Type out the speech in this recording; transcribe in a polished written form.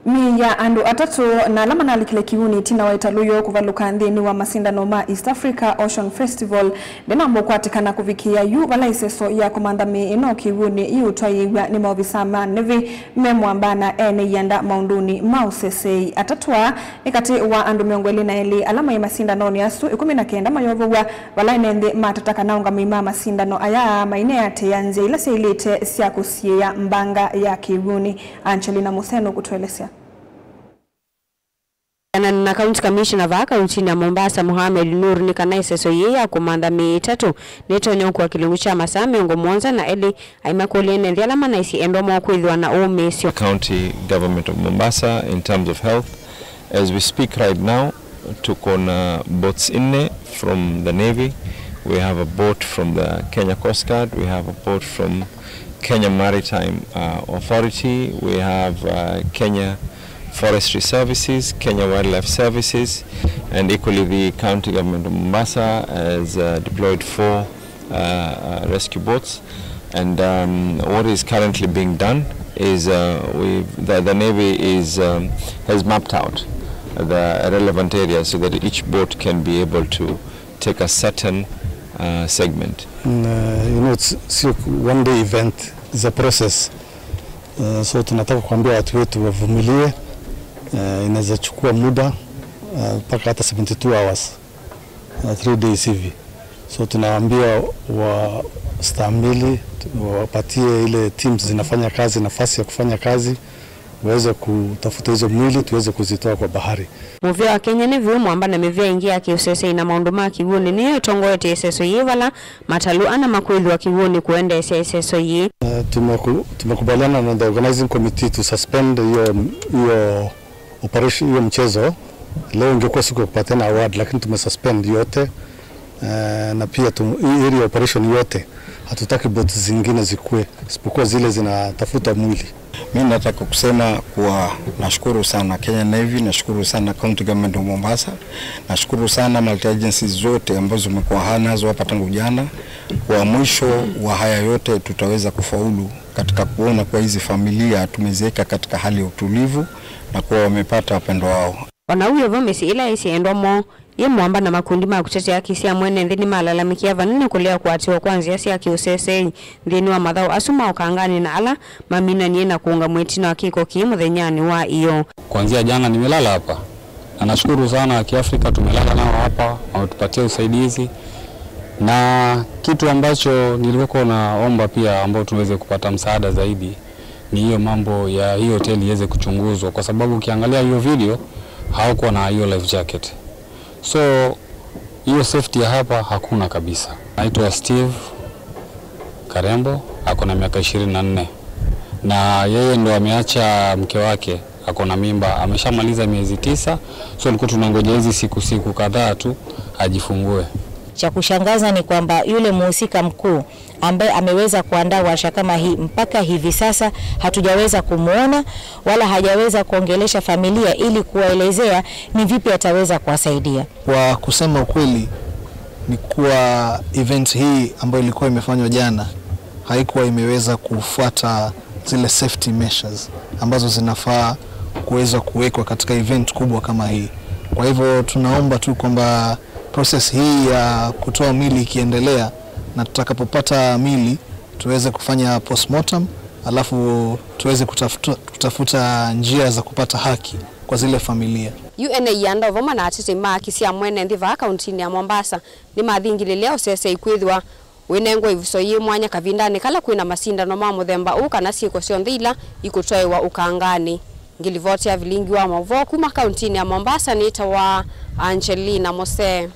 Mi ya andu atatu na alama na alikile kiuni tina wa italuyo kuvaluka nthini wa masindano ma East Africa Ocean Festival denambo kwatikana kuvikia yu wala iseso ya komanda mi ino kiuni iutwaiwa ni maofisa ma Navy memwambana ene yanda maunduni mausesei atatua nikati wa andu miongweli na eli alama ya masindano ni asu 19 mayovowa wala inende matataka naunga mima masindano aya maine ate yanze ila seilite siakusiya mbanga ya kiuni. Angelina Museno kutuelezea. Na County Commissioner wa kaunti ya Mombasa Mohamed Nur ni kana iseso yeye akomanda mitatu netonyo kwa kilungu cha masaa miongo mwanza na eli aimakole nende alama na isi endo mwa na omesio. County Government of Mombasa in terms of health, as we speak right now, tuko na boats nne from the Navy, we have a boat from the Kenya Coast Guard, we have a boat from Kenya Maritime Authority, we have Kenya Forestry Services, Kenya Wildlife Services, and equally the county government of Mombasa has deployed 4 rescue boats. And what is currently being done is the Navy is has mapped out the relevant areas so that each boat can be able to take a certain segment. You know, it's one day event, it's a process. So tunataka kuambia watu wetu wavumilie. Inaweza chukua muda mpaka hata 72 hours, 3 days hivi. So tunawaambia wastahimili, wapatie ile teams zinafanya kazi nafasi ya kufanya kazi, waweze kutafuta hizo mwili tuweze kuzitoa kwa bahari. Muvya wa Kenya ni viumu amba na mivya ingia kiusese ina maunduma kiwuni ni tongo yote eseso yi wala matalu ana makweli wa kiwuni kuenda eseso yi. Tumekubaliana na the organizing committee to suspend hiyo operation, hiyo mchezo. Leo ingekuwa siku ya kupatiana award, lakini tumesuspend yote. Na pia hii operation yote hatutaki boat zingine zikue isipokuwa zile zinatafuta mwili. Mimi nataka kusema kuwa nashukuru sana Kenya Navy, nashukuru sana County Government of Mombasa, nashukuru sana multi agencies zote ambazo zimekuwa nazo hapa tangu jana. Kwa mwisho wa haya yote tutaweza kufaulu katika kuona kwa hizi familia tumeziweka katika hali ya utulivu na kuwa wamepata wapendo wao. Wanauyo vomesi ila isi endomo ye mwamba na makundi makuchete ya kisi ya mwene ndini malalamikia vanene kulea kuatiwa kwanzia siya kiusese ndini wa madhao asuma ukangani na ala mamina niena kuunga mwetina wa kiko kiimu dhenyani wa iyo. Kuanzia jana nimelala hapa na nashukuru sana Kiafrika tumelala nao hapa, wametupatia usaidizi. Na kitu ambacho nilikuwa naomba pia ambao tuweze kupata msaada zaidi ni hiyo mambo ya hiyo hoteli iweze kuchunguzwa, kwa sababu ukiangalia hiyo video hawakuwa na hiyo life jacket. So hiyo safety ya hapa hakuna kabisa. Naitwa Steve Karembo, ako na miaka 24. Na yeye ndo ameacha mke wake, ako na mimba, ameshamaliza miezi 9. So alikuwa tunangoja hizi siku kadhaa tu ajifungue. Cha kushangaza ni kwamba yule mhusika mkuu ambaye ameweza kuandaa warsha kama hii mpaka hivi sasa hatujaweza kumuona wala hajaweza kuongelesha familia ili kuwaelezea ni vipi ataweza kuwasaidia. Kwa kusema ukweli ni kuwa event hii ambayo ilikuwa imefanywa jana haikuwa imeweza kufuata zile safety measures ambazo zinafaa kuweza kuwekwa katika event kubwa kama hii. Kwa hivyo tunaomba tu kwamba process hii ya kutoa mili ikiendelea na tutakapopata mili tuweze kufanya postmortem, alafu tuweze kutafuta njia za kupata haki kwa zile familia. UNA yanda voma na atete maakisi ya mwene ndiva kaunti ya Mombasa ni mathingililia usese ikwithwa winengwa ivuso yi mwanya kavindani kala kwina masindano ma muthemba uka na ciiko cionthe ila ikutwaiwa ukangani. Ngilivotia vilingi wa mavo kuma kaunti ya Mombasa ni wa Angelina Mose.